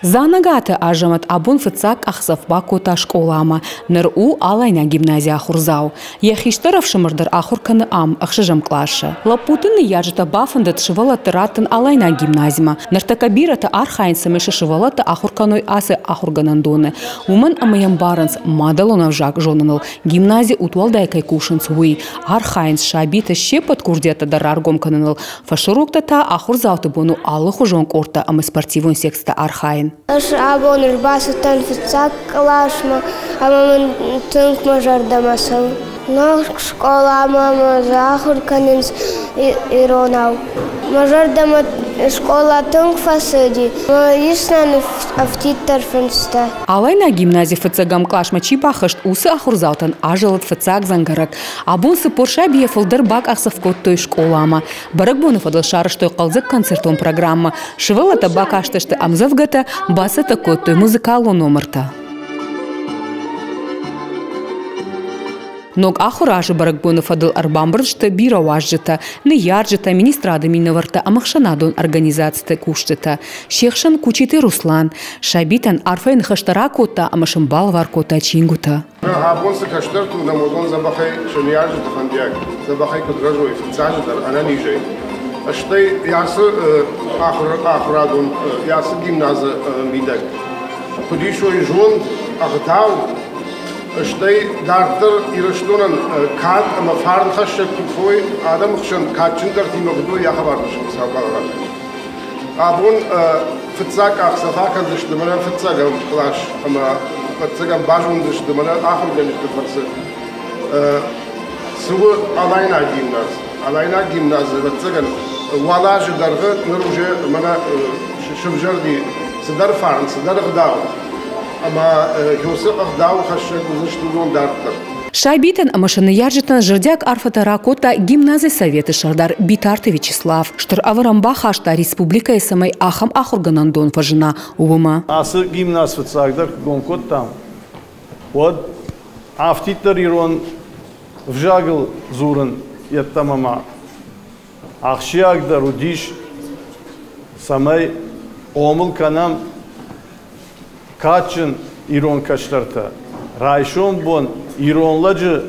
Дзанӕгаты Азӕмӕт абон фыццаг къахдзӕф бакодта скъоламӕ. Ныр у Алайнаг гимназийы ахуырдзау. Йӕ хистӕр ӕфсымӕр дӕр ахуыр кӕны ам, ӕхсӕзӕм къласы. Лӕппуты ныййарджытӕ бафӕндыд сывӕллӕтты раттын Алайнаг гимназимӕ. Ныртӕккӕ бирӕтӕ архайынц, цӕмӕй сӕ сывӕллӕттӕ ахуыр кӕной ацы ахуыргӕнӕндоны. Уымӕн ӕмӕ йӕ ӕмбарынц, мадӕлон ӕвзаг зоныныл гимнази удуӕлдай кӕй кусынц, уый. Архайынц сабиты се ппӕт курдиӕттӕ дӕр раргом кӕныныл. Фӕсуроктӕ та ахуырдзауты бон у алыхуызон къордтӕ ӕмӕ спортивон секциты архайын. Ӕз абон ӕрбацыдтӕн фыццаг къласмӕ ӕмӕ мын тынг мӕ зӕрдӕмӕ цӕуы. Ног скъоламӕ мӕ дзы ахуыр кӕнынц иронау. Мӕ зӕрдӕмӕ скъола тынг фӕцыди. Ис нӕ афтиддӕр фындзтӕ. Алайнаг гимназийы фыццӕгӕм къласмӕ чи бахызт, уыцы ахуырдзаутӕн азӕлыд фыццаг дзӕнгӕрӕг. Абон 40 сабийӕ фылдӕр бакъахдзӕф кодтой скъоламӕ. Бӕрӕгбоны фӕдыл сарӕзтой хъӕлдзӕг концертон программӕ. Сывӕллӕттӕ бакастысты ӕмдзӕвгӕтӕ, бацӕттӕ кодтой музыкалон номыртӕ. Ног ахуыры азы бӕрӕгбоны фӕдыл ӕрбамбырд сты бирӕ уазджытӕ, ныййарджытӕ, министрады минӕвӕрттӕ ӕмӕ ӕхсӕнадон организациты кусджытӕ. Се хсӕн Кучиты Руслан сабитӕн арфӕйы ныхӕстӕ ракодта ӕмӕ сын балӕвар кодта чингуытӕ. Абон цы кӕстӕрты уынӕм, уыдон дзӕбӕхӕй сӕ ныййарджыты фӕндиаг, дзӕбӕхӕй куыд рӕзой, фыццаджыдӕр, ӕнӕнизӕй. Стӕй ацы ахуырадон, ацы гимназы мидӕг куыд исой зонд, ӕгъдау, стӕй дарддӕр Ирыстонӕн кад ӕмӕ фарнхӕссӕг куыд фой, адӕмы хсӕн кадджындӕртимӕ куыд уой, ахӕм аргъуыцы Хуыцау балӕвар. Абон фыццаг къахдзӕф акӕндзысты мӕнӕ фыццӕгӕм кълас ӕмӕ фыццӕгӕм базондзысты мӕнӕ ахуыргӕнджыты фӕрцы. Цы у Алайнаг гимназ? Алайнаг гимназ, ӕвӕццӕгӕн, уал азы дӕргъы ныр уже мӕнӕ сывзӕрди цыдӕр фарн, цыдӕр ӕгъдау. Ӕмӕ уыцы ӕгъдау хӕссӕг уыдзысты уыдон дарддӕр. Сабитӕн ӕмӕ сӕ ныййарджытӕн зӕрдиаг арфӕтӕ ракодта гимназы советы сӕрдар Битарты Вячеслав. Стыр ӕвӕрӕн бахаста республикӕйы, цӕмӕй ахӕм ахуыргӕнӕндон фӕзына, уымӕ. Ацы гимназ фыццагдӕр куы гом кодтам, уӕд афтиддӕр ирон ӕвзагыл дзурын йеддӕмӕ ма ахсджиагдӕр уыдис, цӕмӕй хъомыл кӕнӕм кадджын ирон кӕстӕртӕ, райсом бон ирон лӕджы,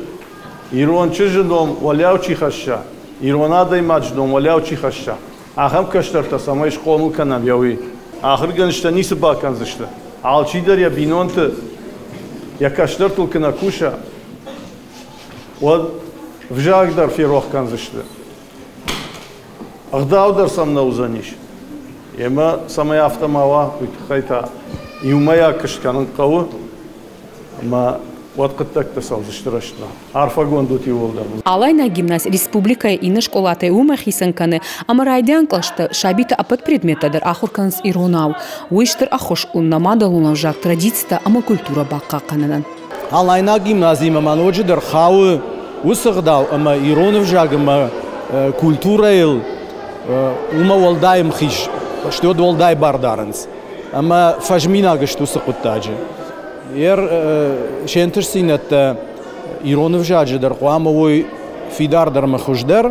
ирон чызджы ном уӕлиау чи хӕсса, ирон адӕймаджы ном уӕлиау чи хӕсса, ахӕм кӕстӕртӕ цӕмӕй схъомыл кӕнӕм, йӕ уый. Ахуыргӕнджытӕ ницы бакӕндзысты. Алчидӕр йӕ бинонты, йӕ кӕстӕртыл куы нӕ куса, уӕд ӕвзаг дӕр ферох кӕндзысты. Ӕгъдау дӕр сӕм нӕ уыдзӕнис. Емӕ цӕмӕй афтӕ ма уа, уый тыххӕй та иумӕйаг куыст кӕнын хъӕуы ӕмӕ уӕд хъуыддӕгтӕ цӕудзысты рӕстмӕ. Арфӕгонд ут иууылдӕр. Алайнаг гимназ республикӕйы иннӕ скъолатӕй уымӕ хицӕн кӕны, ӕмӕ райдиан кълӕсты сабитӕ ӕппӕт предметтӕ дӕр ахуыр кӕнынц иронау. Уый стыр ӕххуыс у нӕ мадӕлон ӕвзаг, традицитӕ ӕмӕ культурӕ бахъахъхъӕнынӕн. Алайнаг гимназимӕ ма ноджыдӕр хауы уыцы ӕгъдау ӕмӕ ирон ӕвзаг ӕмӕ культурӕйыл уымӕ уӕлдай ӕмхиз, сты уӕлдай бар дарынц ӕмӕ фӕзминаг сты уыцы хъуыддаджы. Се нтыстдзинӕдтӕ ирон ӕвзаджы дӕр хъуамӕ уой фидардӕр ӕмӕ хуыздӕр,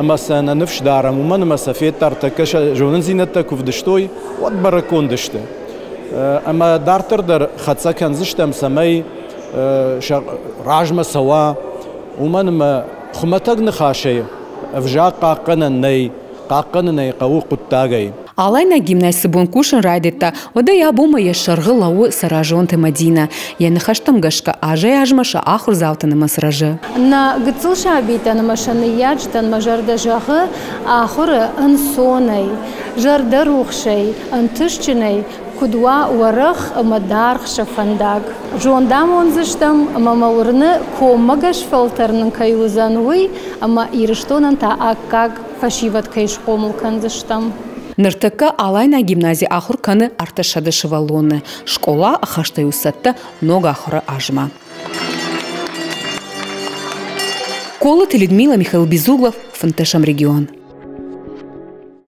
ӕмӕ сӕ нӕ ныфс дарӕм, уымӕн ӕмӕ сӕ федта ӕртӕккӕ сӕ зонындзинӕдтӕ куы вдыстой, уӕд бӕрӕггонд сты. Ӕмӕ дарддӕр дӕр хӕццӕ кӕндзыстӕм, цӕмӕй сӕ размӕ цӕуа, уымӕн ӕмӕ хуымӕтӕг ныхасӕй ӕвзаг хъахъхъӕнӕн нӕй, хъахъхъӕнын ӕй хъӕуы хъуыддагӕй. Алайнаг гимназ цы бон кусын райдыдта, уӕдӕй абонмӕ йӕ сӕргъы лӕууы Цӕразонты Мӕдинӕ. Йӕ ныхӕстӕм гӕсгӕ азӕй-азмӕ сӕ ахуырдзауты нымӕц рӕзы. Нӕ гыццыл сабитӕн ӕмӕ сӕ ныййарджытӕн мӕ зӕрдӕ зӕгъы ахуыры ӕнцонӕй, зӕрдӕрухсӕй, ӕнтыстджынӕй куыд уа уӕрӕх ӕмӕ даргъ сӕ фӕндаг. Зонд амондзыстӕм ӕмӕ мӕ уырны, коммӕгӕс фӕлтӕр нын кӕй уыдзӕн, уый, ӕмӕ Ирыстонӕн та аккаг фӕсивӕд кӕй схъомыл кӕндзыстӕм. Ныртӕккӕ Алайнаг гимнази ахуыр кӕны 300 сывӕллоны. Скъола ӕххӕстӕй у цӕттӕ ног ахуыры азмӕ. Колыты Людмила, Михаил Безуглов, 15 регион.